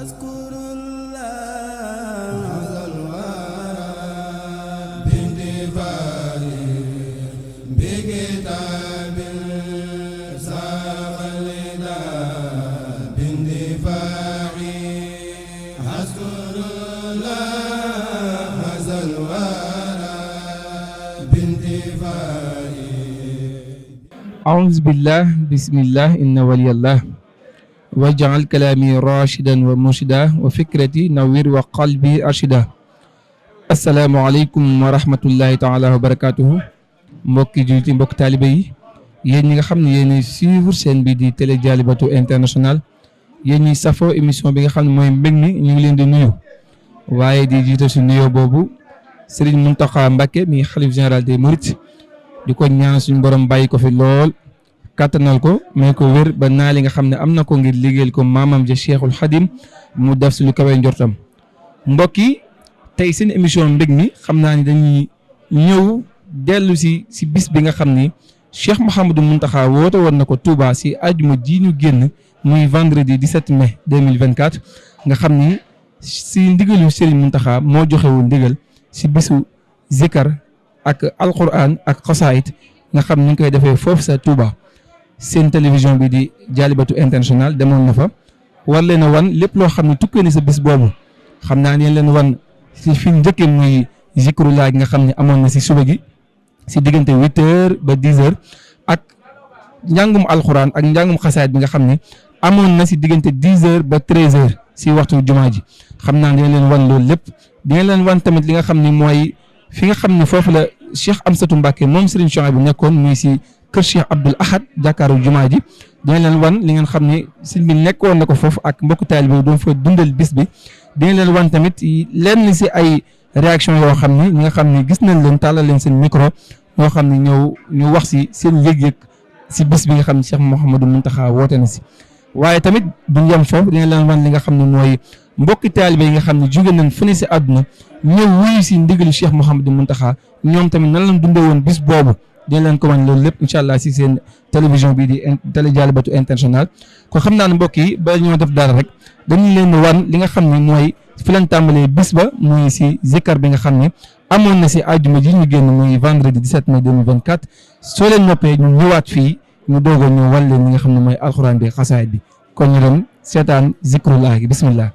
أذكر الله هذا الورى بانتفاعي بكتاب ساق النداء باندفاعي أذكر الله هذا الورى بانتفاعي أعوذ بالله بسم الله إن ولي الله واجعل كلامي راشدا ومرشدا وفكرتي نوير وقلبي أرشدا. asalaamaaleykum wa rahmatullahi taala wa barakaatuhu mbokki jullit mbokki taalibe yi yéen ñi nga xam ne yéen suivre seen bi di télé Dialibatoul International yéen ñi safoo émission bi nga xam ne mooy mbég mi ñu ngi leen di nuyu waaye di jiite su nuyoo boobu Serigne Mountakha Mbacké mi xalif général des Mourides di ko ñaan suñu borom bàyyi ko fi lool kàttanal ko may ko wér ba naa li nga xam ne am na ko ngir liggéeyal ko maamam ja Cheikhul Khadim mu def si lu kawe njortam. mbokk yi tey seen émission mbég mi xam naa ni dañuy ñëw dellu si bis bi nga xam ni Cheikh Mouhamadou Mountakha woote woon na ko Touba si àjjuma ji ñu génn muy vendredi 17 mai 2024 nga xam ni si ndigalu Serigne Mountakha moo joxewul ndigal si bisu zikar ak alquran ak xasaayit nga xam ni ñu koy defee foofu sa Touba. seen télévision bi di Dialibatoul International demoon na fa war leen a wan lépp loo xam ne tukkee ni sa bis boobu xam naa ne leen wan si fi njëkkee muy zikrullah gi nga xam ne amoon na si suba gi si diggante 8h ba 10h ak njàngum alxuraan ak njàngum xasaayit bi nga xam ne amoon na si diggante 10h ba 13h si waxtu jumaa ji xam naa ne leen wan loolu lépp dina leen wan tamit li nga xam ne mooy fi nga xam ne foofu la Cheikh Amsatou Mbacké moom Serigne Chouaïbou bu nekkoon muy si kër Cheikh Abdoul Ahad jàkkaaru jumaa ji dina leen wan li ngeen xam ne sëñ bi nekkoon na ko foofu ak mbokku taalibe bi doon fa dundal bis bi dina leen wan tamit lenn si ay réaction yoo xam ne ñi nga xam ne gis nañ leen tàllal leen seen micro yoo xam ne ñëw ñu wax si seen yëg-yëg si bis bi nga xam ne Cheikh Mouhamadou Mountakha woote na si waaye tamit duñ yem foofu dina leen wan li nga xam ne mooy mbokki taalibe yi nga xam ne jóge nañ fu ne si àdduna ñëw wuyu si ndigalu Cheikh Mouhamadou Mountakha ñoom tamit nan lañ dundee woon bis boobu dina leen ko wan loolu lépp incha allah si seen télévision bii di télé Dialibatoul International ko xam naa ne mbokk yi ba ñoo def dara rek dañu leen wan li nga xam ne mooy fi leen tàmbalee bis ba muy si zikkar bi nga xam ne amoon na si àjjuma ji ñu génn muy vendredi 17 mai 2024 soo leen noppee ñu ñëwaat fii ñu doog a ñu wan leen li nga xam ne mooy alxuraan bi xasaayid bi kon ñu dem seetaan zikrullah gi bismillah.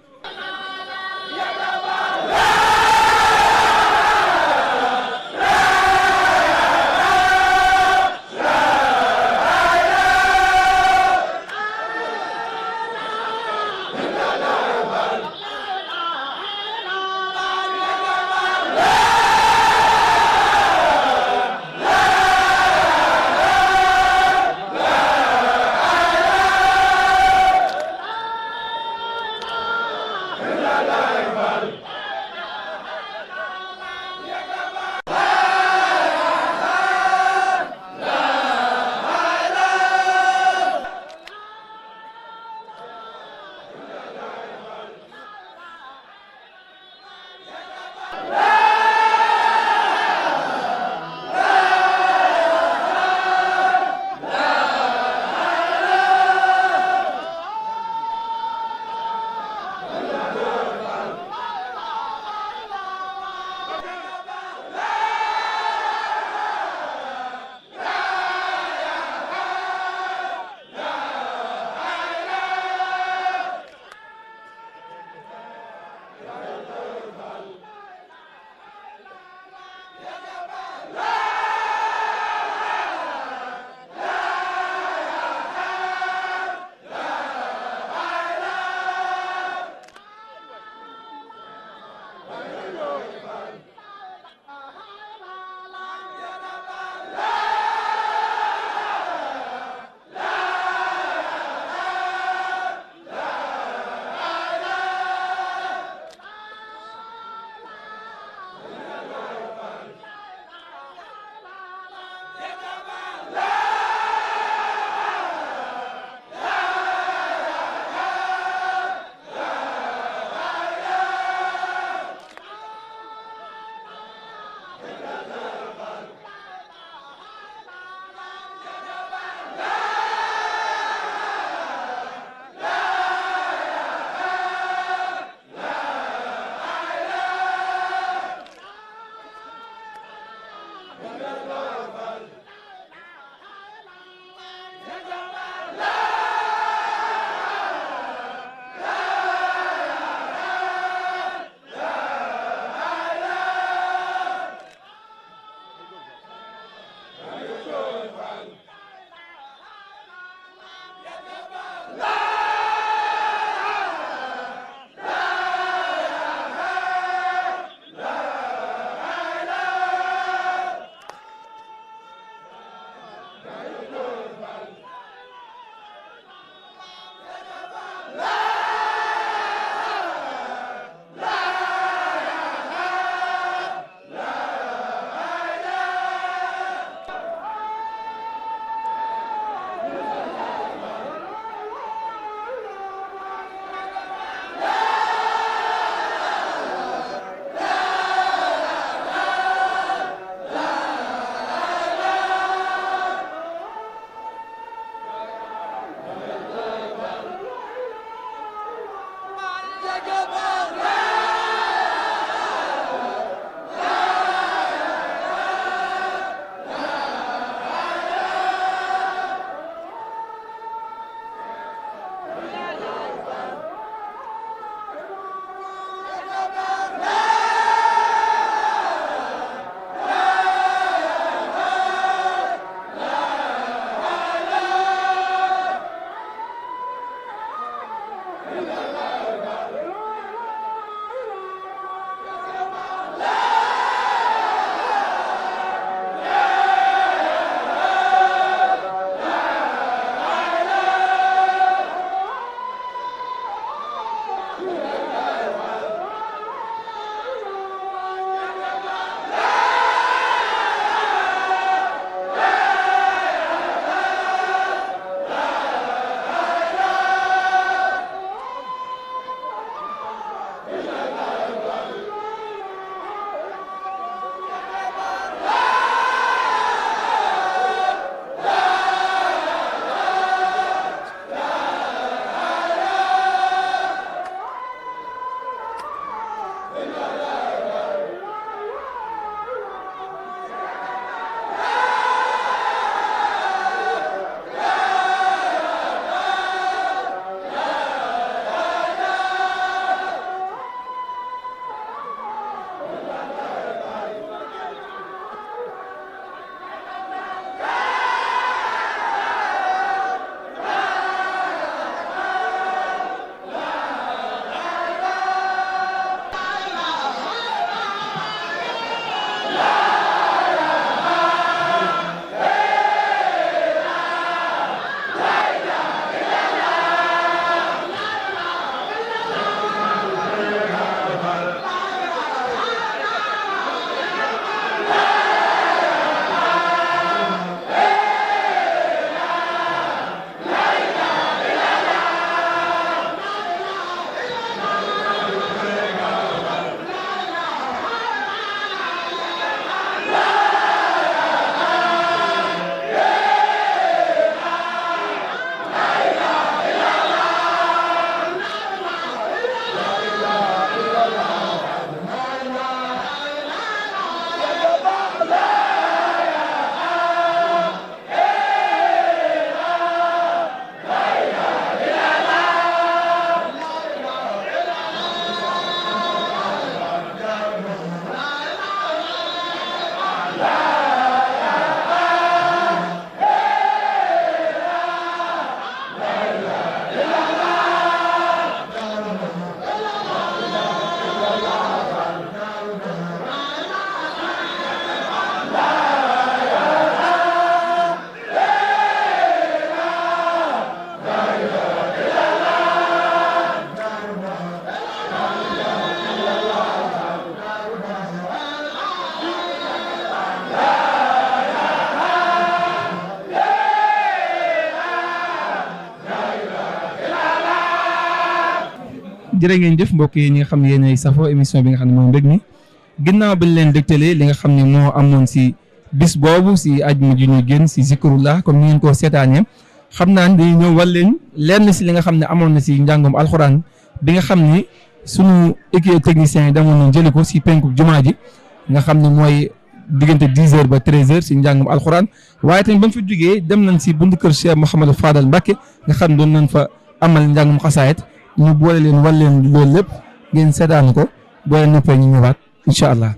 jërë ngeen jëf mbokk yi ñi nga xam ne yéenay safo émission bi nga xam ne moom mbég mi ginnaaw bañ leen dégtalee li nga xam ne moo amoon si bis boobu si ajuma ji ñu génn si zikrullah comme ni ngeen ko seetaanee xam naa ne dañuy ñëw wal leen lenn si li nga xam ne amoon na si njàngum alxuraan bi nga xam ni sunu équipe technicien yi demoon nañ jëli ko si penku jumaa ji nga xam ne mooy diggante 10h ba 13h si njàngum alxuraan waaye tamit ba mu fi jugee dem nañ si buntu kër Cheikh Mouhamadou Fadal Mbacke nga xam ne doon nañ fa amal njàngum xasaayit ñu boole leen wal leen loolu lépp ngeen seetaan ko boole noppee ñu ñëwaat incha allah.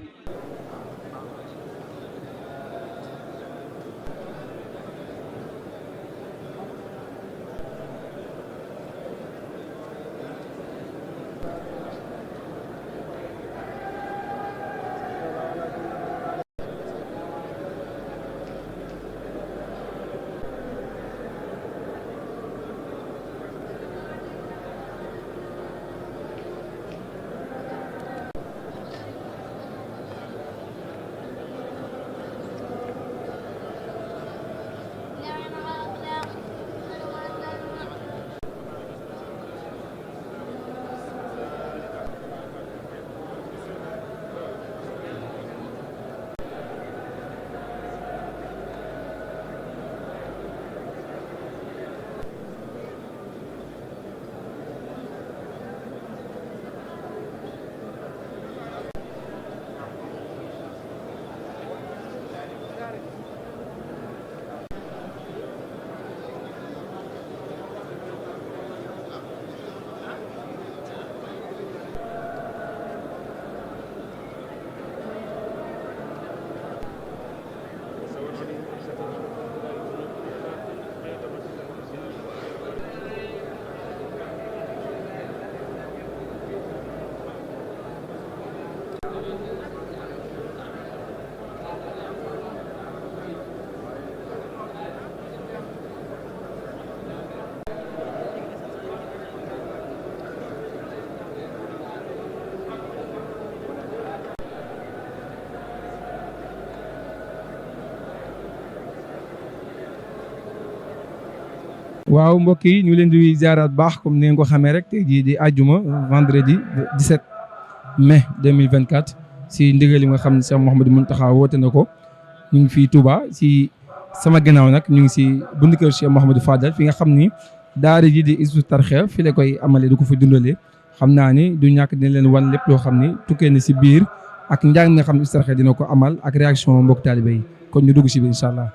waaw mbokk yi ñu leen di ziaraat baax comme ni ngeen ko xamee rek tey jii di àjjuma vendredi 17 mai 2024 si ndigal yi nga xam ne Cheikh Mouhamadou Mountakha woote na ko ñu ngi fii Touba si sama gannaaw nag ñu ngi si bunt kër Cheikh Mouhamadou Fadal fi nga xam ni daara ji di Hizbut Tarqiyyah fi la koy amalee du ko fi dundalee xam naa ni du ñàkk dina leen wan lépp loo xam ni tukkee na si biir ak njàng nga xam ne Hizbut Tarqiyyah dina ko amal ak réaction mbokk taalibe yi kon ñu dugg si biir incha allah.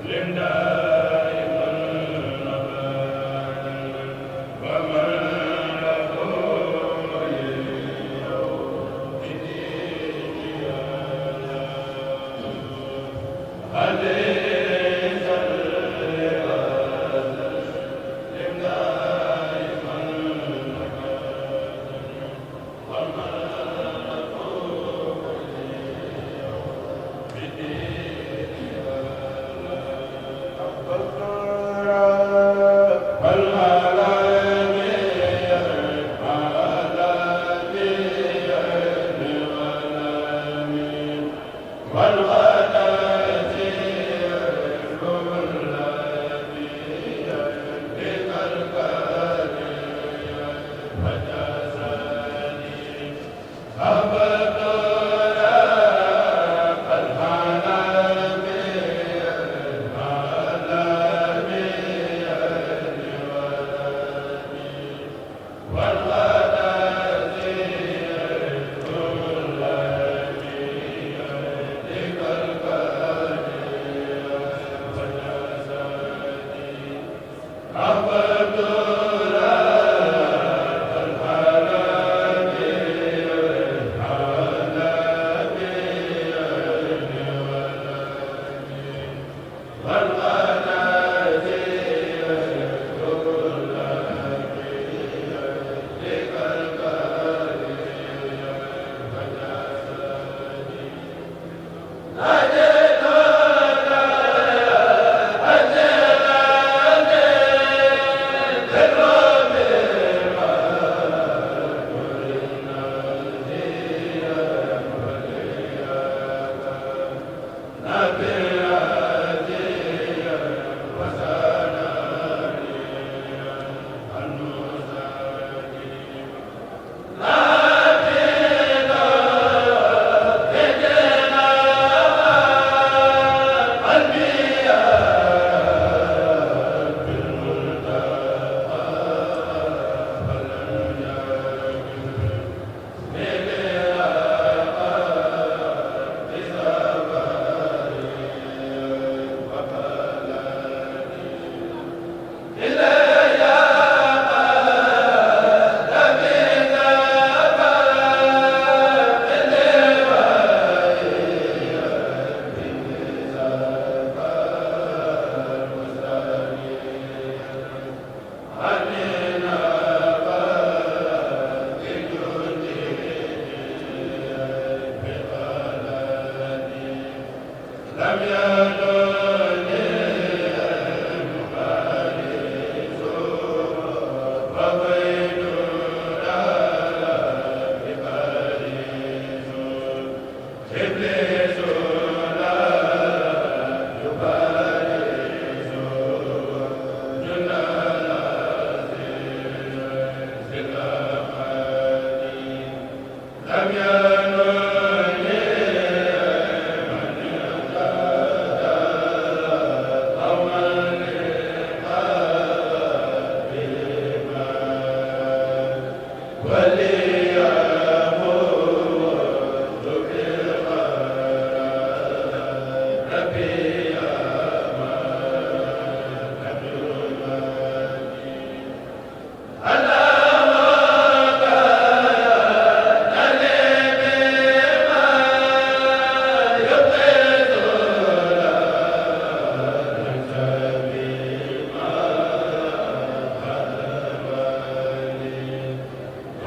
Linda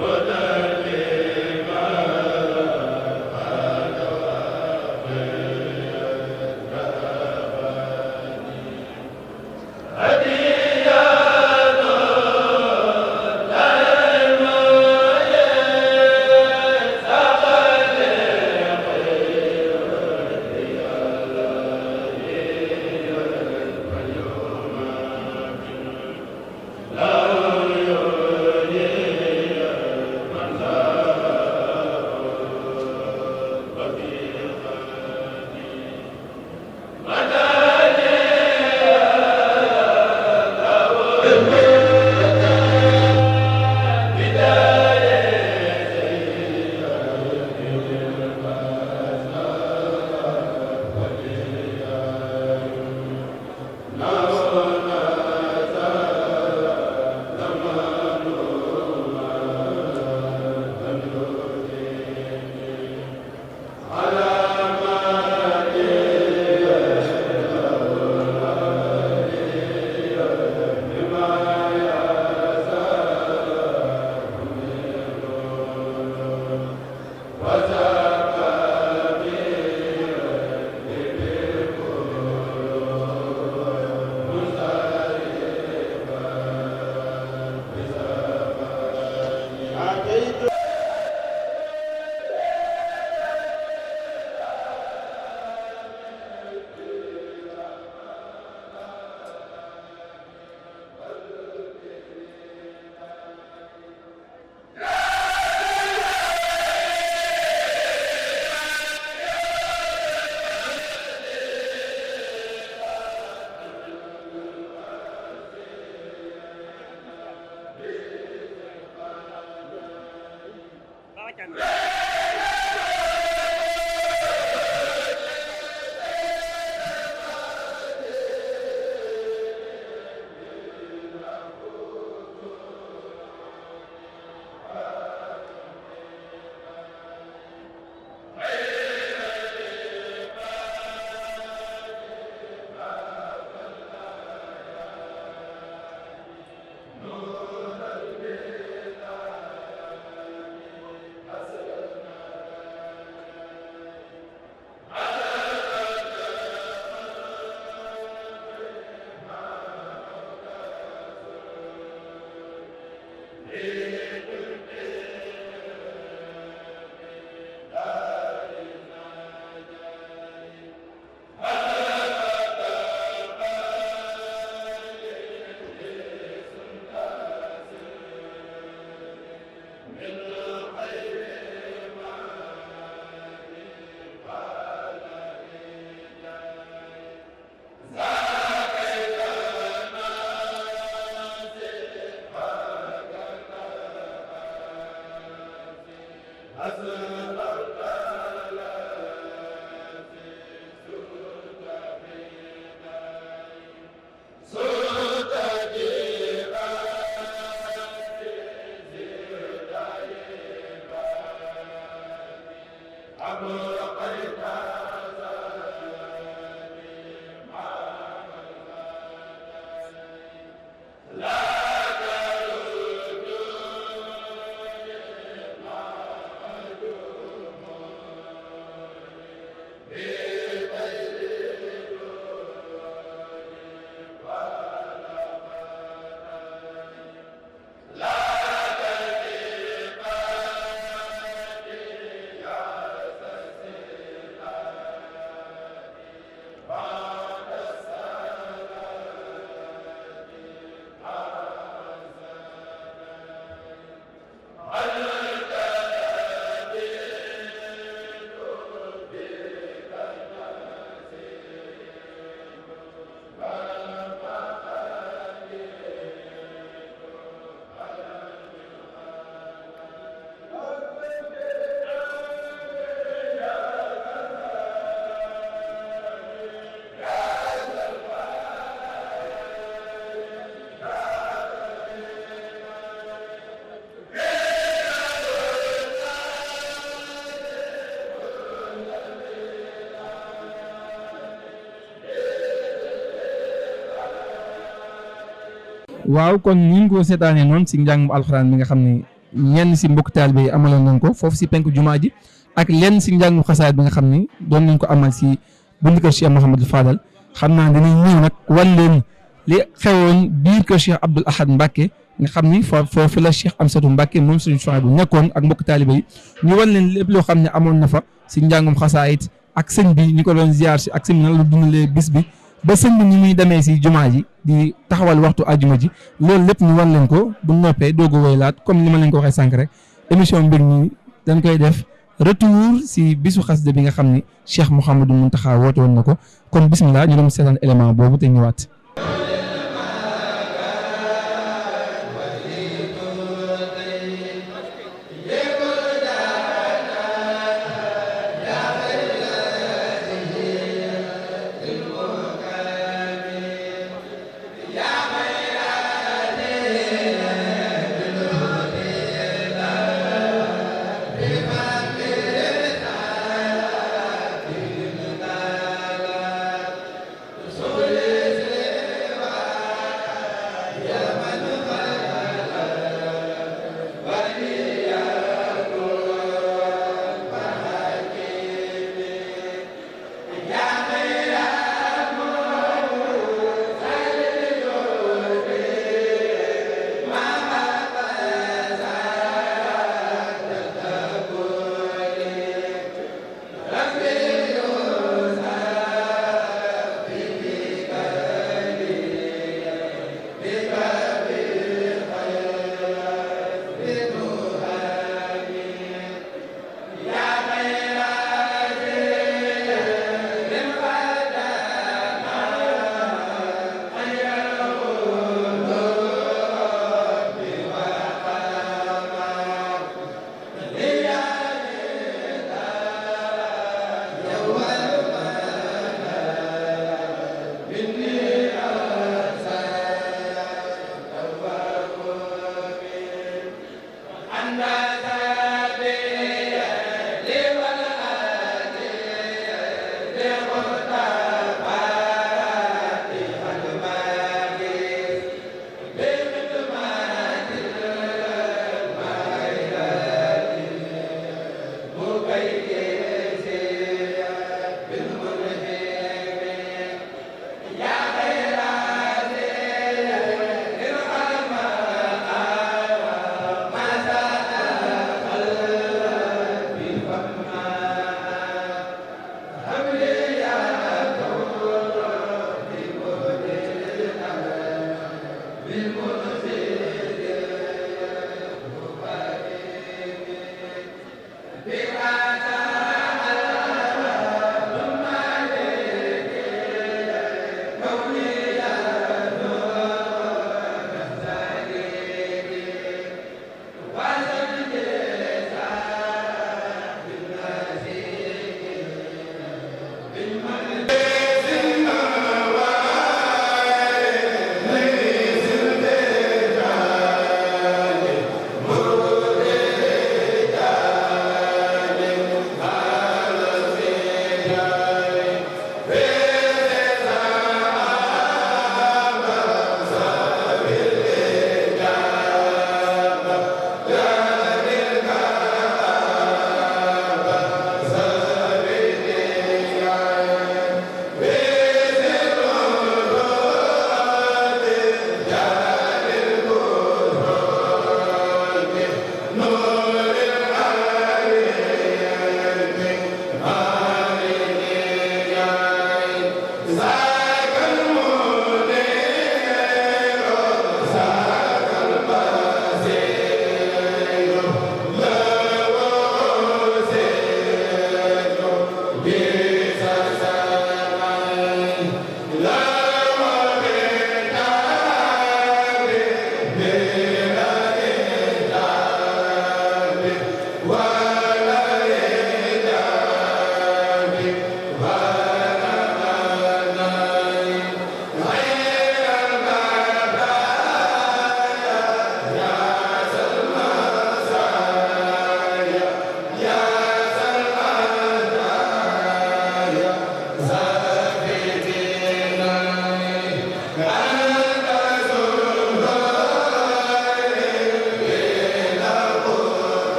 wa waaw kon ni ñu ko seetaanee noonu si njàngum alxuraan mi nga xam ne ñenn si mbokk taalibe yi amaloon nañ ko foofu si penku jumaa ji ak lenn si njàngum xasaayid bi nga xam ni doon nañ ko amal si bunt kër Cheikh Mouhamadou Fadal xam naa dinañ ñëw nag wan leen li xewoon biir kër Cheikh Abdoul Ahad Mbacké nga xam ni foofu la Cheikh Amsatou Mbacké moom suñu soxna bu nekkoon ak mbokk taalibe yi ñu wan leen lépp loo xam ne amoon na fa si njàngum xasaayid ak sëñ bi ñu ko doon ziar si ak sëñ bi nan la dundalee bis bi ba sëñ bi ni muy demee si jumaa ji di taxawal waxtu àjjuma ji loolu lépp ñu wan leen ko bu noppee doog a woylaat comme ni ma leen ko waxee sànq rek émission mbir mi dañ koy def retour si bisu xasida bi nga xam ni Cheikh Mouhamadou Mountakha woote woon na ko kon bismillah ñu doon seetaan élément boobu te ñëwaat. ma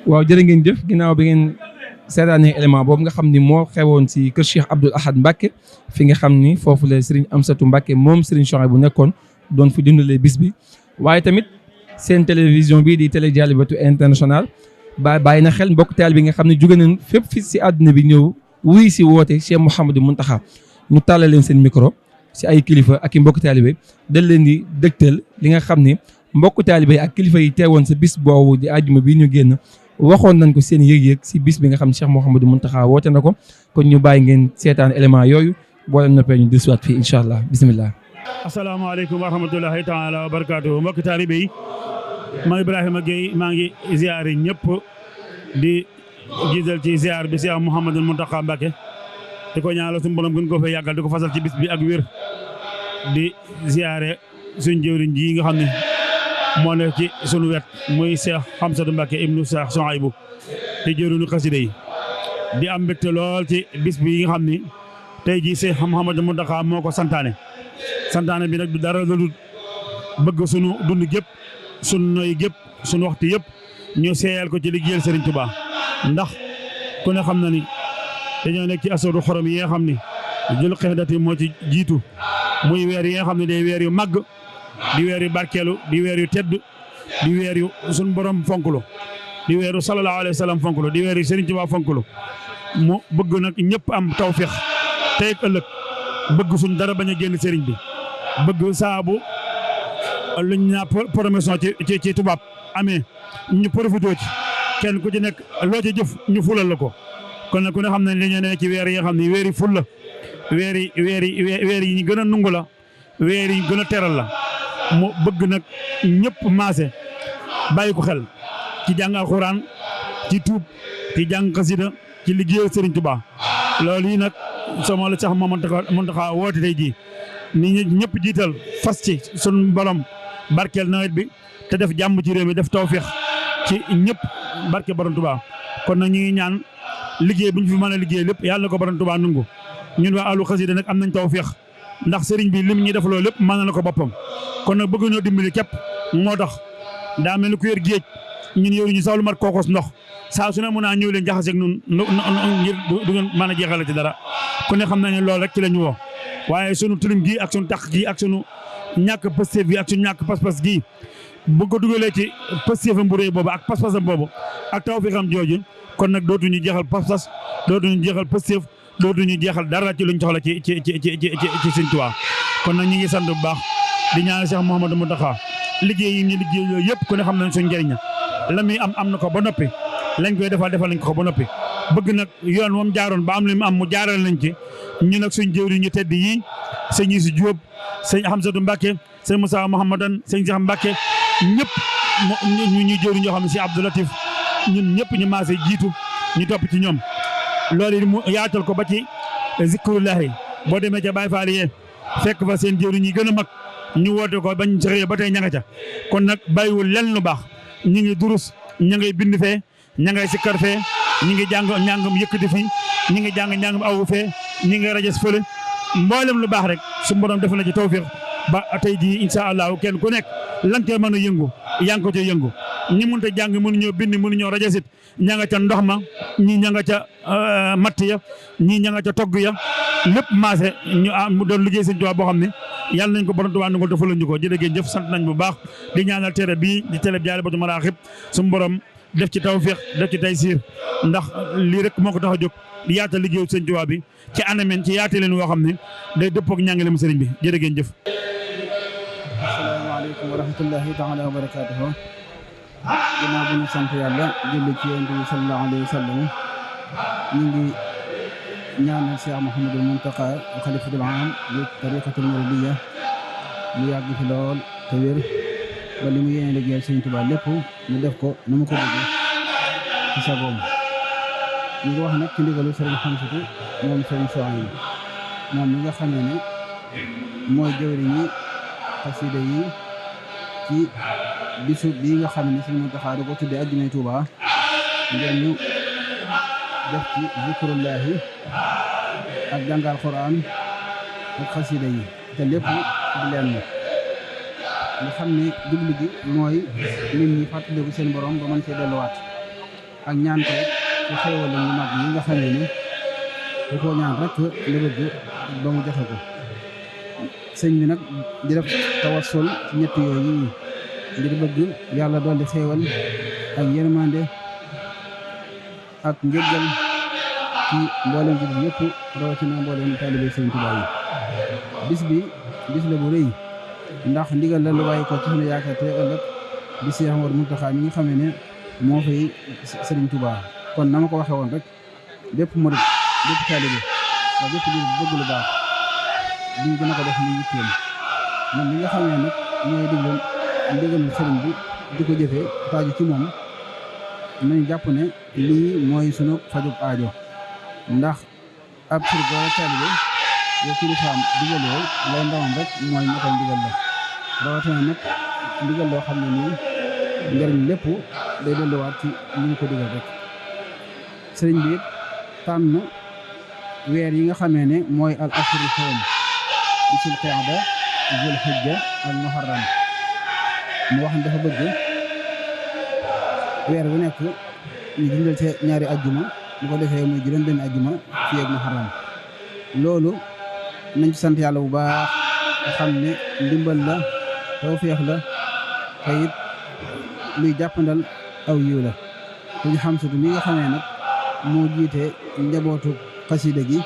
waaw jërë ngeen jëf ginnaaw bi ngeen seetaanee élément boobu nga xam ni moo xewoon si kër Cheikh Abdoul Ahad Mbacké fi nga xam ni foofu la Serigne Amsatou Mbacké moom Serigne Souhaïbou bu nekkoon doon fi dundalee bis bi waaye tamit seen télévision bii di télé Dialibatoul International bàyyi na xel mbokk taal bi nga xam ne jóge nañ fépp fi si àdduna bi ñëw wuy si woote Cheikh Mouhamadou Mountakha ñu tàllal leen seen micro si ay kilifa ak i mbokk taalibe dal leen di dëgtal li nga xam ni mbokk taalibe ak kilifa yi teewoon sa bis boobu di àjjuma bi ñu génn waxoon nañ ko seen yëg-yëg si bis bi nga xam ne Cheikh Mouhamadou Mountakha woote na ko kon ñu bàyyi ngeen seetaan élément yooyu boo leen noppee ñu disuwaat fii incha allah bisimilah. asalaamaaleykum wa rahmatulahi taala wa barakaatu mbokki taalibe yi maa Ibrahima Gueye maa ngi ziare ñëpp di jiital ci ziar bi Cheikh Mouhamadou Mountakha Mbacké di ko ñaanal suñu borom gën ko fay yàggal di ko fasal ci bis bi ak wér di ziare suñ jëwriñ ji nga xam ne moo ne ci sunu wet muy Cheikh Amsatou Mbacké ibnu Cheikh Souhaïbou di jëwriñu xasida yi di am mbégte lool ci bis bi nga xam ni tey jii Cheikh Mouhamadou Mountakha moo ko santaane bi nag du dara lu bëgg sunu dund gépp sunu noy gépp sunu waxtu yëpp ñu seeyal ko ci liggéeyal Serigne Touba ndax ku ne xam na ni dañoo nekk ci asooru xorom yi nga xam ni jul xeexdati moo ci jiitu muy weer yi nga xam ne day weer yu màgg di weer yu barkeelu di weer yu tedd di weer yu sunu borom fonklu di weeru sallallahu alayhi wa sallam fonklu di weer yu Serigne Touba fonklu mu bëgg nag ñëpp am tawféex tey ak ëllëg bëgg suñ dara bañ a génn Serigne bi bëgg saabu luñ naa promotion ci tubaab amee ñu profité ci kenn ku ci nekk loo ci jëf ñu fulal la ko kon nag ku ne xam ne dañoo ne ci weer yi nga xam ne weer yi ful la weer yi ñu gën a nungu la weer yi gën a teral la mu bëgg nag ñëpp maase bàyyi ko xel ci jàng alxuraan ci tuub ci jàng xasida ci liggéeyal Serigne Touba loolu yi nag sama la sax Mountakha woote tey jii ni ñëpp jiital fas ci sun borom barkeel nawet bi te def jàmm ci réew mi def tawféex ci ñëpp barke borom Touba kon nag ñu ngi ñaan liggéey bu ñu fi mën a liggéey lépp yàlla na ko borom Touba nungu ñun waa ahlu xasida nag am nañ tawféex ndax Serigne bi lim ñi def loolu lépp mën na ko boppam kon nag bëgg ñoo dimbali képp moo tax daa mel ni ku yor géej ñun yoruñu sax lu mat kookos ndox saa su ne mën naa ñëw leen jaxaseeg ñun ngir du ngeen mën a jeexale ci dara ku ne xam na ne loolu rek ci la ñu woo waaye sunu tilim gi ak sunu tax gi ak sunu ñàkk pësteef gi ak sunu ñàkk pas-pas gi bu ko dugalee ci pësteefam bu rëy boobu ak pas-pasam boobu ak tawfeexam jooju kon nag dootuñu jeexal pas-pas dootuñu jeexal pësteef dootuñu jeexal dara ci luñ soxla ci Sëñ Tuubaa kon nag ñu ngi sant bu baax di ñaanal Cheikh Mouhamadou Mountakha liggéey yi ñu liggéey yooyu yëpp ku ne xam nañ suñu njëriñ la muy am na ko ba noppi lañ koy defal nañ ko ba noppi bëgg nag yoon moom jaaroon ba am li mu am mu jaaral nañ ci ñu nag suñ jëwriñ ñu tedd yi sëñ Youssou Diop sëñ Amsatou Mbacké sëñ Moussa Mouhamadan sëñ Cheikh Mbacké ñëpp ñu jëwriñ ñoo xam ne si Abdou Latif ñun ñëpp ñu maasee jiitu ñu topp ci ñoom loolu mu yaatal ko ba ci zikrullahi boo demee ca Baye Fall yee fekk fa seen jëwriñ yi gën a mag ñu woote ko bañ sëxëyee ba tey ña nga ca kon nag bàyyiwul lenn lu baax ñu ngi durus ña ngay bind fee ña ngay sikkar fee ñi ngi jàng njàngam yëkkati fii ñi ngi jàng njàngam awu fee ñi ngi rajas fële mboolem lu baax rek su borom def na ci tawfiq ba tey jii incha allahu kenn ku nekk lan cee mën a yëngu yaa ngi ko cee yëngu ñi mënut a jàng mënuñoo bind mënuñoo rajasit ña nga ca ndox ma ñii ña nga ca matt ya ñii ña nga ca togg ya lépp maase ñu mu doon liggéey Sëñ Tuubaa boo xam ne yàlla nañ ko borom Tuubaa nangul te fulal ñu ko jërëjëf jëf sant nañ bu baax di ñaanal tere bii di télé Dialibatoul Marakhib suñu borom def ci tawfiq def ci taysiir ndax lii rek moo ko tax a jóg di yaatal liggéeyu Sëñ Tuubaa bi ci anameen ci yaate leen woo xam ne day dëppook ñàngaleem sëriñ bi jërëjëf jëf. asalaamaaleykum wa rahmatullahi taala wa barakaatuhu. ginnaaw bu ñu sant yàlla julli ci yonent bi sallallahu alayhi wa sallam ñu ngi ñaanal Cheikh Mouhamadul Mountakha xalifatul aam li tariqatul muridiyya mu yàgg fi lool te wér ba li mu yéene liggéeyal Sëriñ Tuubaa lépp mu def ko nu mu ko bëggee ci sagoom. ñu ngi wax nag ci ndigalu Sëriñ Xamsatu moom Sëriñ Souhaïbou moom mi nga xamee ne mooy jëwriñi xasida yi ci bisu bii nga xam ne Sëriñ Mountakha da ko tuddee Ajjumay Tuubaa ngir ñu def ci zikrullahi ak jàngal Qur'an ak xasida yi te lépp di leen nga xam ne jublu gi mooy nit ñi fàttaliku seen borom ba mën cee delluwaat ak ñaan ko ci xéewal yu mag yi nga xam ne da koo ñaan rek li bëgg ba mu joxe ko. sëñ bi nag di def tawassul ci ñett yooyu ngir bëgg yàlla dolli xéewal ak yërmande ak njëggal ci mboolem jullit yëpp rawatina mboolem taalibe Sëriñ Tuubaa yi. bis la bu rëy ndax ndigal la lu bàyyi ko ci sunu yaakaar te ëllëg di Cheikh Mouhamadou Mountakha mi nga xamee ne moo fay Sëriñ Tuubaa. kon na ma ko waxee woon rek bépp murid bépp taalibe waaye bépp jullit bëgg lu baax diñ gën a ko def muy yitteem man mi nga xam ne nag ñooy diglu ndigalu sëriñ bi di ko jëfee taaju ci moom nañu jàpp ne lii mooy sunu fajub aajo ndax ab surga taalibe yow kilifaam digaloo lay ndawam rek mooy matal ndigal la rawatina nag ndigal loo xam ne nii njëriñ lépp day delluwaat ci ni ñu ko digal rek. sëriñ bi it tànn weer yi nga xamee ne mooy al ashhurul hurum sul qaada zul hijja al muharram mu wax ne dafa bëgg weer bu nekk ñu dundal ci ñaari ajjuma bu ko defee muy juróom benn ajjuma fii ak muharram loolu nañ ci sant yàlla bu baax nga xam ne ndimbal la tawfeex la te it luy jàppandal aw yiw la Sëriñ Xamsatu mi nga xamee nag moo jiite njabootu xasida gi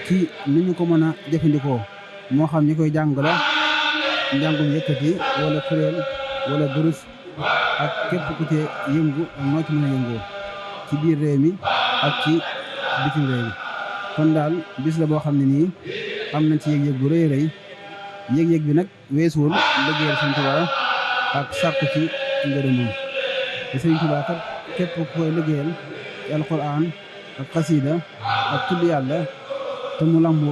ci ni ñu ko mën a jëfandikoo moo xam ñi koy jàng la njàngum yëkkati wala kuréel wala durus ak képp ku ci yëngu ak noo ci mën a yëngoo ci biir réew mi ak ci bitim réew mi. kon daal bis la boo xam ne nii am nañ ci yëg-yëg bu rëy rëy yëg-yëg bi nag weesuwul liggéeyal Sëriñ Tuubaa ak sàkku ci ngërëmam te Sëriñ Tuubaa kat képp ku koy liggéeyal ci alquran ak xasida ak tudd yàlla te mu lambu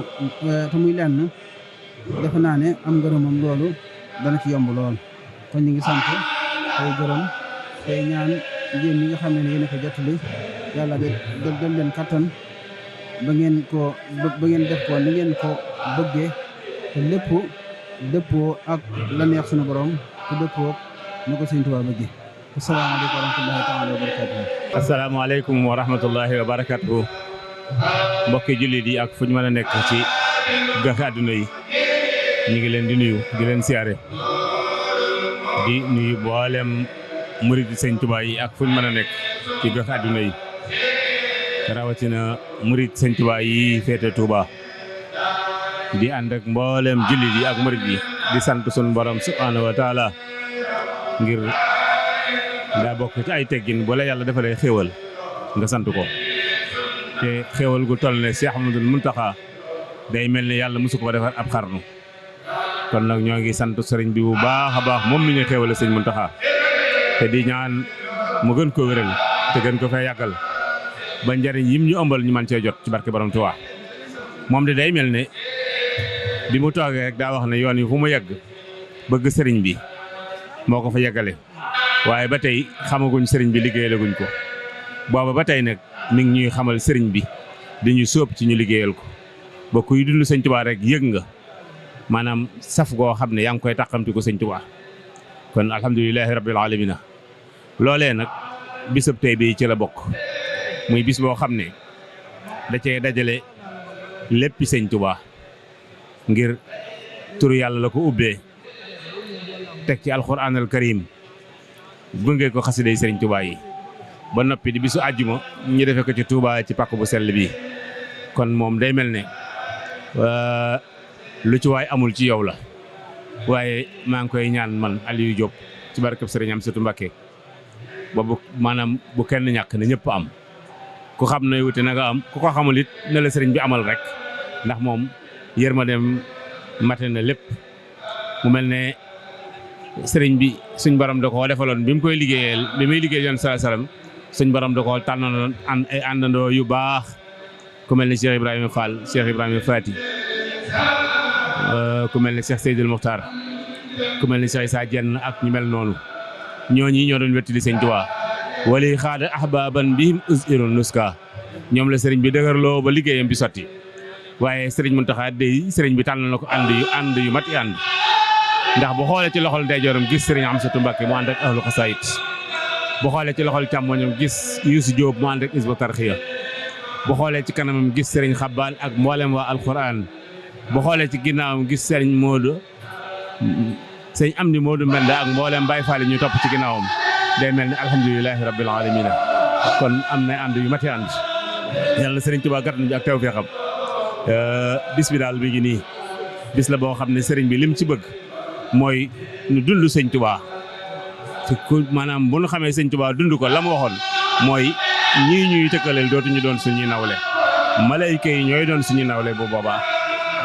te muy lenn defe naa ne am ngërëmam loolu dana ci yomb lool. kon ñu ngi sant tey gërëm tey ñaan yéen ñi nga xam ne yéen a ko jottali yàlla dal leen kattan ba ngeen def ko ni ngeen ko bëggee te lépp dëppoo ak la neex sunu borom te dëppoo na ko Sëriñ Tuubaa bëggee. asalaamaaleykum wa rahmatullahi taala wa barakatuhu. asalaamaaleykum wa rahmatullahi wa barakatuhu. mbokki jullit yi ak fu ñu mën a nekk ci goxi àdduna yi ñu ngi leen di nuyu di leen siyaare di nuyu mboolem murid Sëriñ Tuubaa yi ak fu ñu mën a nekk ci goxi àdduna yi rawatina murid Sëriñ Tuubaa yi féete Touba di ànd ak mboolem jullit yi ak murid yi di sant sunu borom subhaanahu wa taala ngir daa bokk ci ay teggin bu la yàlla defalee xéewal nga sant ko te xéewal gu toll ne Cheikh Mouhamadoul Mountakha day mel ne yàlla mosu ko defar ab xarnu kon nag ñoo ngi sant sëriñ bi bu baax a baax moom mi ñu xéewale sëñ Mountakha te di ñaan mu gën ko wéral te gën ko fay yàggal ba njariñ yim ñu ëmbal ñu man cee jot ci barke borom Tuubaa moom de day mel ne bi mu toogee rek daa wax ne yoon yi fu mu yegg bëgg sëriñ bi moo ko fa yeggale waaye ba tey xamaguñ sëriñ bi liggéeyalaguñ ko booba ba tey nag mi ngi ñuy xamal sëriñ bi di ñu sóob ci ñu liggéeyal ko ba kuy dund sëñ Tuubaa rek yëg nga maanaam saf goo xam ne yaa ngi koy tàqamti ko sëñ Tuubaa kon alhamdulilahi rabbil alamina loolee nag bisab tey bi ci la bokk muy bis boo xam ne da cee dajale léppi sëñ Tuubaa ngir turu yàlla la ko ubbee teg ci alxuraanal karim gunge ko xasiday sëriñ Tuubaa yi ba noppi di bisu àjjuma ñu defee ko ci Tuubaa ci pàkk bu sell bi kon moom day mel ne lu ci waay amul ci yow la waaye maa ngi koy ñaan man Aliou Diop ci barkeb sëriñ Amsatu Mbakke ba bu maanaam bu kenn ñàkk ne ñëpp am ku xam nooy wuti na nga am ku ko xamul it ne la sëriñ bi amal rek ndax moom yërmandeem mate na lépp mu mel ne sëriñ bi suñ borom da koo defaloon bi mu koy liggéeyal bi muy liggéey yoon sallallahu alayhi wasallam suñ borom da koo tànnaloon ay àndandoo yu baax ku mel ne Cheikh Ibrahima Fall Cheikh Ibrahima Fati ku mel ne Cheikh Seydil Muxtaar ku mel ne Cheikh Issa Dieng ak ñu mel noonu ñooñi ñoo doon wettali sëñ Tuubaa wali xaada ahbaban bihim usirun nuska ñoom la sëriñ bi dëgërloo ba liggéeyam bi sotti waaye sëriñ Muntaxa dey sëriñ bi tànn na ko ànd yu mat i ànd ndax bu xoolee ci loxol ndeyjooram gis sëriñ Amsatu Mbàkke mu ànd ak ahlu xasaayit bu xoolee ci loxol càmmoñam gis Yuusu Jóob mu ànd ak Hizbut Tarxiya bu xoolee ci kanamam gis sëriñ Xabbaan ak mboolem waa alquran bu xoolee ci ginnaawam gis sëriñ Moodu sëriñ Amdi Moodu Mbenda ak mboolem Baay Faal ñu topp ci ginnaawam day mel ni alhamdulilahi rabbil alamin kon am na ànd yu mati ànd yàlla sëriñ Tuubaa gàtt nañu ak tawfeexam bis bi daal bi ngi nii bis la boo xam ne sëriñ bi lim ci bëgg mooy ñu dund sëñ Tuubaa te ku maanaam bu ñu xamee sëñ Tuubaa dund ko la mu waxoon mooy ñii ñuy tëkkaleel dootuñu doon suñuy nawle malayka yi ñooy doon suñuy nawle bu boobaa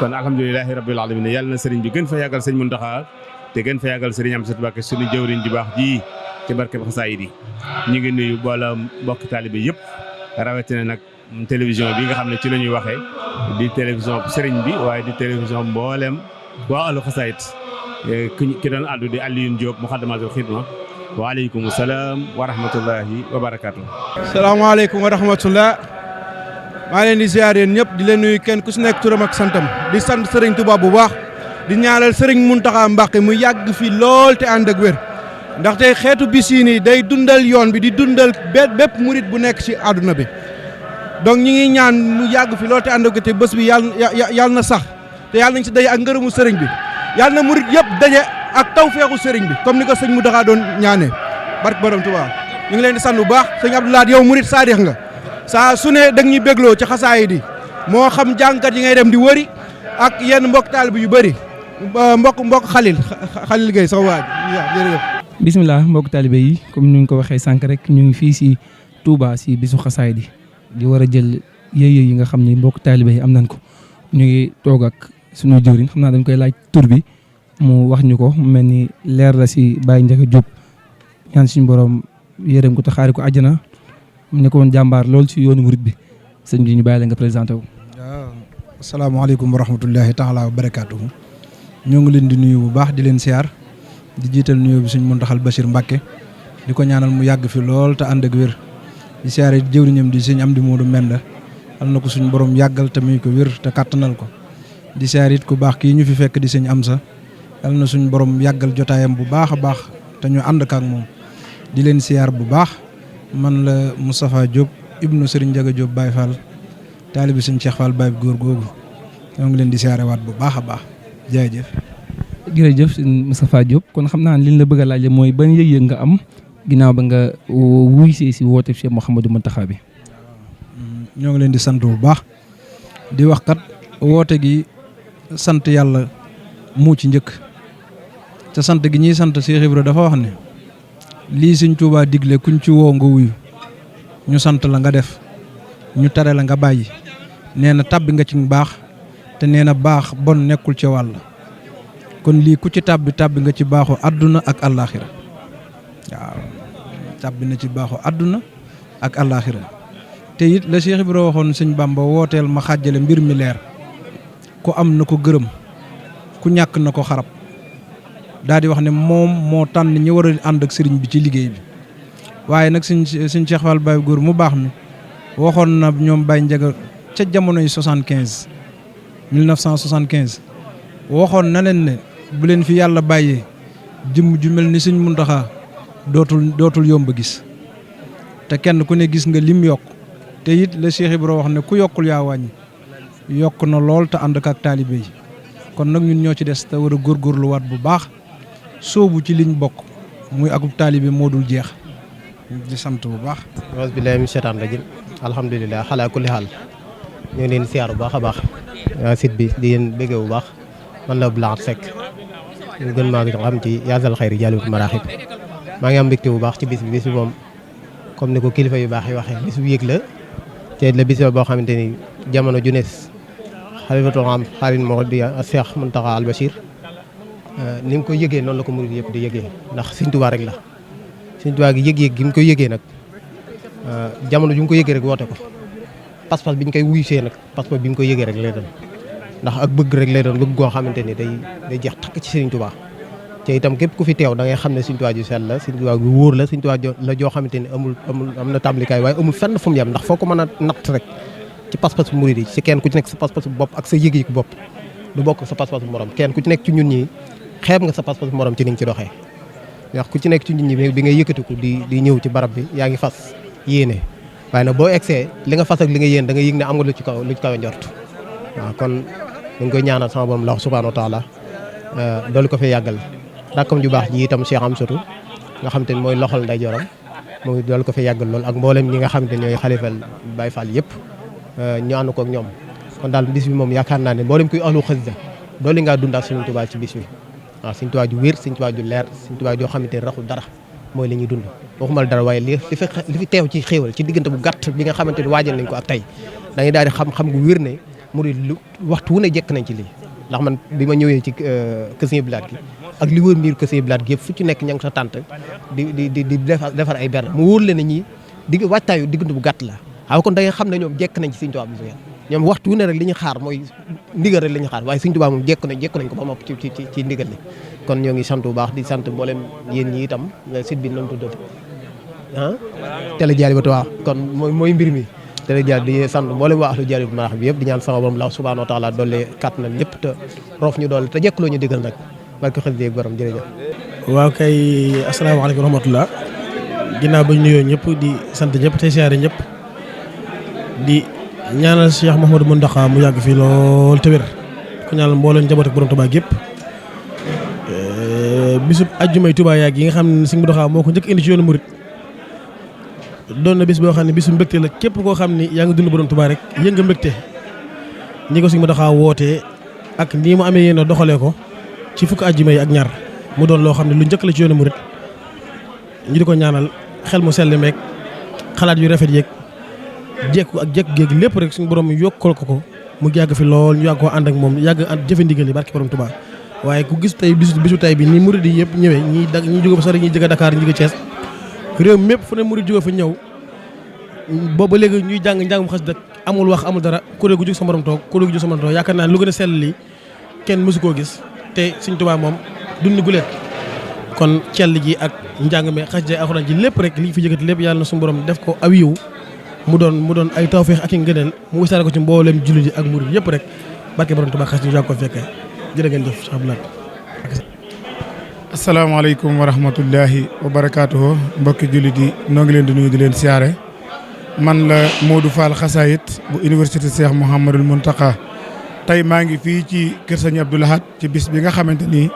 kon alhamdulilahi rabbil alamin yàlla na sëriñ bi gën fa yàggal sëñ Muntaxa te gën fa yàggal sëriñ Amsatu Mbàkke suñu jëwriñ ji baax ji ci barke xasaayid yi ñu ngi nuyu boola mbokki taalibe yëpp rawatina nag télévision bi nga xam ne ci la ñuy waxee di télévision sëriñ bi waaye di télévision mboolem waa ahlu xasaayid ki doon àddu di Alioune Diop Muxaddamatul Xidma waaleykum salaam wa rahmatullahi wa barakaatu. salaamaaleykum wa rahmatullah maa leen di ziar yéen ñëpp di leen nuyu kenn ku si nekk turam ak santam di sant sëriñ Tuubaa bu baax di ñaanal sëriñ Muntaxa Mbàkke mu yàgg fi lool te ànd ak wér ndaxte xeetu bis yi nii day dundal yoon bi di dundal bépp murit bu nekk ci àdduna bi donc ñi ngi ñaan mu yàgg fi lool te ànd ak te bés bi yàlla na sax te yàlla nañ si daje ak ngërëmu sëriñ bi yàlla na murit yëpp daje ak tawfeexu sëriñ bi comme ni ko sëñ Muntaxa doon ñaanee barke borom Tuubaa ñu ngi leen di sant bu baax sëñ Abdou Lahad yow murit saadix nga saa su ne da ñuy bégloo ci xasaayid yi moo xam jàngkat yi ngay dem di wëri ak yenn mbokk taalibe yu bëri mbokk Xalil Gueye sax waaj jërëjëf. bisimilah mbokk taalibe yi comme ni ñu ko waxee sànq rek ñu ngi fii si Touba si bisu xasaayid yi di war a jël yëy yi nga xam ne mbokk taalibe yi am nañ ko ñu ngi toog ak sunu jëwriñ xam naa dañ koy laaj tur bi mu wax ñu ko mu mel ni leer la si Baye Ndiaga Diop ñaan suñu borom yërëm ko te xaari ko àjjana mu nekkoon jàmbaar lool si yoonu murit bi sëñ bi ñu bàyyi la nga présenté wu. waaw asalaamaaleykum wa rahmatullahi taala wa barakaatuhu ñoo ngi leen di nuyu bu baax di leen siyaar di jiital nuyoo bi suñ Muntaxal Bachir Mbàkke di ko ñaanal mu yàgg fi lool te ànd ak wér di siyaare jëwriñam di sëñ Amdi Moodu Mbenda al na ko suñ borom yàggal te muy ko wér te kàttanal ko di siyaare it ku baax kii ñu fi fekk di sëñ Amsa al na suñ borom yàggal jotaayam bu baax a baax te ñu ànd ak moom di leen siyaar bu baax man la Moustapha Diop ibnu Serigne Ndiaga Diop Baye Fall taalibi sëñ Cheikh Fall Baye góor googu ñoo ngi leen di siyaare waat bu baax a baax jërëjëf. jërëjëf Moustapha Diop kon xam naa li ñu la bëgg a laaj mooy ban yëg-yëg nga am ginnaaw ba nga wuy si woote Cheikh Mouhamadou Mountakha bi. ñoo ngi leen di sant bu baax di wax kat woote gi sant yàlla moo ci njëkk te sant gi ñuy sant Cheikh Ibra dafa wax ne lii Sëñ Tuubaa digle kuñ ci woo nga wuyu ñu sant la nga def ñu tere la nga bàyyi nee na tàbbi nga ci baax te nee na baax bon nekkul ci wàll kon lii ku ci tàbbi nga ci baaxu àdduna ak àllaaxira waaw tàbbi na ci baaxu àdduna ak àllaaxira te it la Cheikh Ibra waxoon Sëñ Bamba wooteel ma xàjjale mbir mi leer ku am na ko gërëm ku ñàkk na ko xarab daal di wax ne moom moo tànn ñi war a ànd ak sëriñ bi ci liggéey bi waaye nag suñ Cheikh Fall Baye góor mu baax mi waxoon na ñoom Baye Ndiaga ca jamonoy 1975 waxoon na leen ne bu leen fi yàlla bàyyee jëmm ju mel ni Sëñ Muntaxa dootul yomb gis te kenn ku ne gis nga lim yokk te it la Cheikh Ibra wax ne ku yokkul yaa wàññi yokk na lool te ànd ak taalibe yi kon nag ñun ñoo ci des te war a góorgóorluwaat bu baax soobu ci liñ bokk muy akub taalibe moo dul jeex di sant bu baax. auzu billaahi mina shaytaani rajiim alhamdulilah xalaa kulli xaal ñu ngi leen siyaar bu baax a baax site bi di leen bëgg bu baax man la Abdou Lahad Seck ñu gën maa ngi xam ci yaasal xayri jaalibatu maraaxib maa ngi am mbégte bu baax ci bis bi moom comme ni ko kilifa yu baax yi waxee bis bu yëg la te la bis boo xamante ni jamono ju nees xalifatul am xaarin moo di Cheikh Mountakha Al Bachir ni mu ko yëgee noonu la ko murid yëpp di yëgee ndax Sëñ Tuubaa rek la Sëñ Tuubaa gi yëg-yëg gi mu ko yëgee nag jamono ju mu ko yëgee rek woote ko pas-pas bi ñu koy wuyusee nag pas-pas bi mu ko yëgee rek lay doon ndax ak bëgg rek lay doon bëgg goo xamante ni day jeex takk ci Sëñ Tuubaa te itam képp ku fi teew da ngay xam ne Sëñ Tuubaa ju sell la Sëñ Tuubaa ju wóor la Sëñ Tuubaa la joo xamante ni am na tàmbalikaay waaye amul fenn fu mu yem ndax foo ko mën a natt rek ci pas-pas murid yi ci kenn ku ci nekk sa pas-pas bopp ak sa yëg-yëg bopp du bokk sa pas-pas morom kenn ku ci nekk ci ñun ñi xeeb nga sa pas-pas morom ci ni nga ci doxee ndax ku ci nekk ci ñun ñi bi ngay yëkkatiku di ñëw ci barab bi yaa ngi fas yéene waaye nag boo egsee li nga fas ak li nga yéen da nga yëg ne am nga lu ci kaw njort waaw kon ñu ngi koy ñaanal sama borom la subhanahu wa taala doolu ko fee yàggal rakkam ju baax ji itam Cheikh Amsatou nga xam te ne mooy loxol nday joram mooy doolu ko fee yàggal lool ak mboolem ñi nga xam te ñooy xalifal Baye Fall yëpp ñu ànd ko ak ñoom kon daal bis bi moom yaakaar naa ne mboolem kuy ahlu xasida doolu ngaa dund ak Sëñ Tuubaa ci bis bi waaw Sëñ Tuubaa ju wér Sëñ Tuubaa ju leer Sëñ Tuubaa joo xamante ne raxul dara mooy li ñuy dund waxumal dara waaye li fi teew ci xéewal ci diggante bu gàtt bi nga xamante ni waajal nañ ko ak tey dañuy daal di xam gu wér ne murid lu waxtu wu ne jekk nañ ci lii ndax man bi ma ñëwee ci kër Sëñ Bilaat gi ak li wër mbir kër Sëñ Bilaat gi yëpp fu ci nekk ña ngi sa tànt di defar ay berne mu wóor leen ne ñi waajtaayu diggante bu gàtt la waaw kon da nga xam ne ñoom jekk nañ ci Sëñ Tuubaa bi ñoom waxtu wu ne rek li ñu xaar mooy ndigal rek li ñu xaar waaye Sëñ Tuubaa moom jekk nañ ko ba mopp ci ndigal li kon ñoo ngi sant bu baax di sant mboolem yéen ñi itam site bi noonu tuddati Télé Dialibatoul waaw kon mooy mbir mi Télé Dialibatoul di sant mboolem waa ahlu Dialibatoul Marax bi yëpp di ñaan sama borom la subhanahu wa taala doole kàttanam lépp te roof ñu doole te jekkuloo ñu digal nag barke xel déeg borom jërëjëf. waaw kay asalaamaaleykum wa rahmatullah ginnaaw ba ñu nuyoo ñëpp di sant ñëpp tey siyaare ñëpp di ñaanal Cheikh Mouhamadou Mountakha mu yàgg fii lool te wér ku ñaanal mboolem njaboot ak borom Tuubaa gépp bisub ajjumay Tuubaa yàgg yi nga xam ne Sëñ Mountakha moo ko njëkk indi ci yoonu murit doon na bis boo xam ne bisu mbégte la képp koo xam ni yaa ngi dund borom Tuubaa rek yëg nga mbégte ñi ko Sëñ Mountakha wootee ak nii mu amee yéen a doxalee ko ci fukk ajjuma yi ak ñaar mu doon loo xam ne lu njëkk la ci yoonu murit ñu di ko ñaanal xel mu sell meeg xalaat yu rafet yeeg jekku ak jekk géeg lépp rek suñu borom yokkal ko mu yàgg fi lool ñu yàgg koo ànd ak moom yàgg ànd jëfe ndigal yi barke borom Tuubaa waaye ku gis tey bisu tey bi ni murid yi yëpp ñëwee ñi jóge fa sori ñi jóge Dakar ñi jóge Thiès réew mépp fu ne murid jóge fa ñëw booba léegi ñuy jàng njàngum xasida amul wax amul dara kuréel gu jóg sa morom toog kuréel gu jóg sa morom toog yaakaar naa lu gën a sell lii kenn mësu koo gis te Sëñ Tuubaa moom dund gu leen kon cell ji ak njàng mi xasida alxuraan ji lépp rek li fi jëkkati lépp yàlla na suñu borom def ko aw yiw mu doon ay tawfeex ak i ngëneel mu wisaare ko ci mboolem jullit yi ak murid yëpp rek barke borom Tuubaa xas ñu jàng ko fekkee jërë ngeen jëf Cheikh Abdoulaye. asalaamaaleykum wa rahmatullahi wa barakaatuhu mbokki jullit yi noo ngi leen di nuyu di leen siyaare man la Modou Fall Xasaayit bu université Cheikh Mouhamadul Mountakha tey maa ngi fii ci kër Sëñ Abdou Lahad ci bis bi nga xamante ni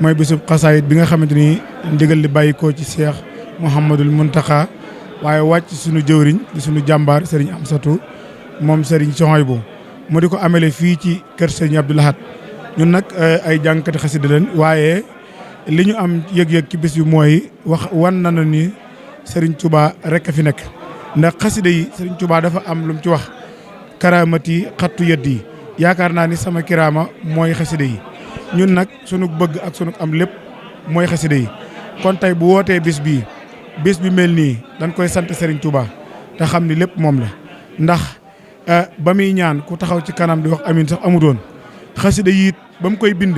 mooy bisub xasaayit bi nga xamante ni ndigal li bàyyi ko ci Cheikh Mouhamadul Mountakha waaye wàcc suñu jëwriñ di suñu jàmbaar Serigne Amsatou moom Serigne Souhaïbou mu di ko amele fii ci kër Sëñ Abdou Lahad ñun nag ay jàngkati xasida leen waaye li ñu am yëg-yëg ci bis bi mooy wan nañu ni Serigne Touba rek a fi nekk ndax xasida yi Serigne Touba dafa am lu mu ci wax karaamati xattu yët yi yaakaar naa ni sama kiraama mooy xasida yi ñun nag sunu bëgg ak sunu am lépp mooy xasida yi kon tey bu wootee bis bi mel nii dañ koy sant Serigne Touba te xam ni lépp moom la ndax ba muy ñaan ku taxaw ci kanam di wax amin sax amutoon xasida yi it ba mu koy bind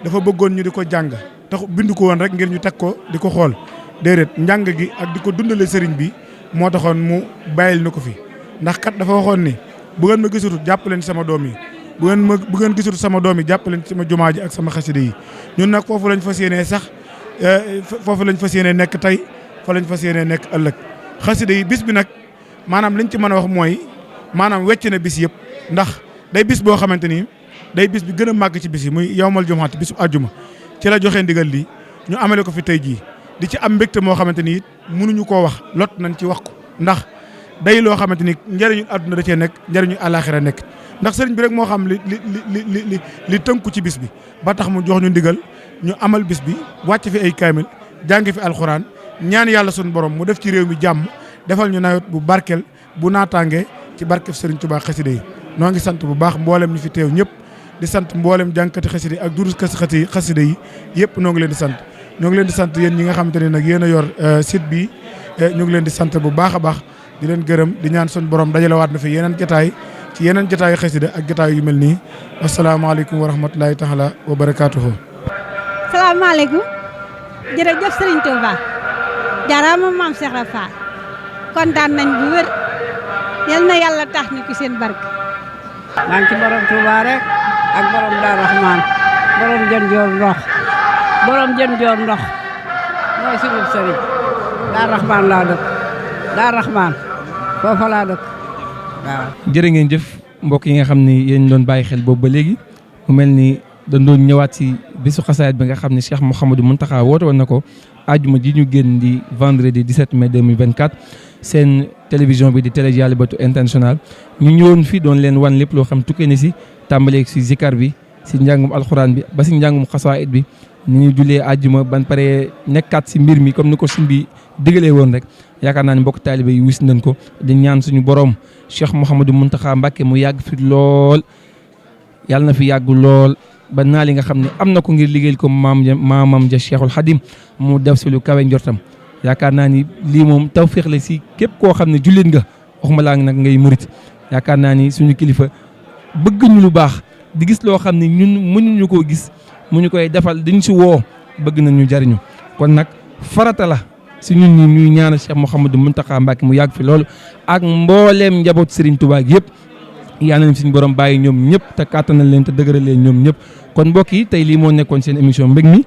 dafa bëggoon ñu di ko jàng tax bind ko woon rek ngir ñu teg ko di ko xool déedéet njàng gi ak di ko dundale sëriñ bi moo taxoon mu bàyyil na ko fi ndax kat dafa waxoon ni bu ngeen ma gisutut jàpp leen sama doom yi bu ngeen gisutut sama doom yi jàpp leen sama jumaa ji ak sama xasida yi ñun nag foofu lañ fas yéenee sax foofu lañ fas yéenee nekk tey fa lañ fas yéenee nekk ëllëg xasida yi bis bi nag maanaam liñ ci mën a wax mooy maanaam wecc na bis yëpp ndax day bis boo xamante ni day bis bi gën a màgg ci bis yi muy yawmal jumaat bisu àjjuma ci la joxe ndigal lii ñu amale ko fi tey jii di ci am mbégte moo xamante ni it mënuñu koo wax lot nañ ci wax ko ndax day loo xamante ni njëriñu àdduna da cee nekk njëriñu àllaaxira nekk ndax sëriñ bi rek moo xam li tënku ci bis bi ba tax mu jox ñu ndigal ñu amal bis bi wàcc fi ay kaamil jàng fi alxuraan ñaan yàlla suñu borom mu def ci réew mi jàmm defal ñu nawet bu barkeel bu naataange ci barkeb Serigne Touba xasida yi noo ngi sant bu baax mboolem ñi fi teew ñëpp di sant mboolem jànkati xasida yi ak durus xasida yi yëpp noo ngi leen di sant ñoo ngi leen di sant yéen ñi nga xamante ne nag yéen a yor site bi ñu ngi leen di sant bu baax a baax di leen gërëm di ñaan suñu borom dajalewaat na fi yeneen jotaay ci yeneen jotaayu xasida ak jotaay yu mel nii asalaamaaleykum wa rahmatulahi taala wa barakaatuhu. salaamaaleykum jërëjëf Serigne Touba jaaraama maam Cheikh Ibra Fall kontaan nañ bu wér yal na yàlla tax ñu ci seen barke. maa ngi ci borom Touba rek ak borom Daaru Rahmaan borom jën joor ndox mooy suñu sëriñ Daaru Rahmaan laa dëkk Daaru Rahmaan foofa laa dëkk waaw. jërë ngeen jëf mbokk yi nga xam ni yéen doon bàyyi xel boobu ba léegi mu mel ni dañ doon ñëwaat si bisu xasaayid bi nga xam ne Cheikh Mouhamadou Mountakha woote woon na ko àjjuma ji ñu génn di vendredi 17 mai 2024 seen télévision bi di Télé Dialibatoul International ñu ñëwoon fii doon leen wan lépp loo xam tukkee ni si tàmbalee si zikar bi si njàngum alxuraan bi ba si njàngum xasaayid bi ni ñu jullee àjjuma ban pare nekkaat si mbir mi comme ni ko suñ bi digalee woon rek yaakaar naa ne mbokk taalibe yi wis nañ ko di ñaan suñu borom Cheikh Mouhamadou Mountakha Mbacké mu yàgg fi lool yàlla na fi yàgg lool ba naa li nga xam ne am na ko ngir liggéeyal ko maamam ja Cheikhul Khadim mu def si lu kawe njortam yaakaar naa ni lii moom tawféex la si képp koo xam ne jullit nga waxuma laa nag ngay murit yaakaar naa ni suñu kilifa bëgg ñu lu baax di gis loo xam ne ñun mënuñu koo gis mu ñu koy defal diñ si woo bëgg nañ ñu jariñu kon nag farata la si ñun ñi ñuy ñaanal Cheikh Mouhamadou Mountakha Mbacké mu yàgg fi loolu ak mbooleem njaboot Serigne Touba yëpp yaa nañ suñu borom bàyyi ñoom ñëpp te kàttanal leen te dëgëral leen ñoom ñëpp kon mbokk yi tey lii moo nekkoon seen émission mbég mi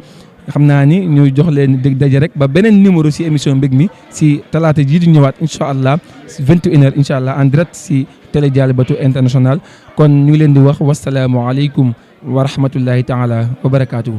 xam naa ni ñu jox leen dégg daje rek ba beneen numéro si émission mbég mi si talaata jii di ñëwaat incha allah si 21h incha allah en direct si Télé Dialibatoul International kon ñu ngi leen di wax wasalaamualeykum wa rahmatullahi taala wa barakaatuhu.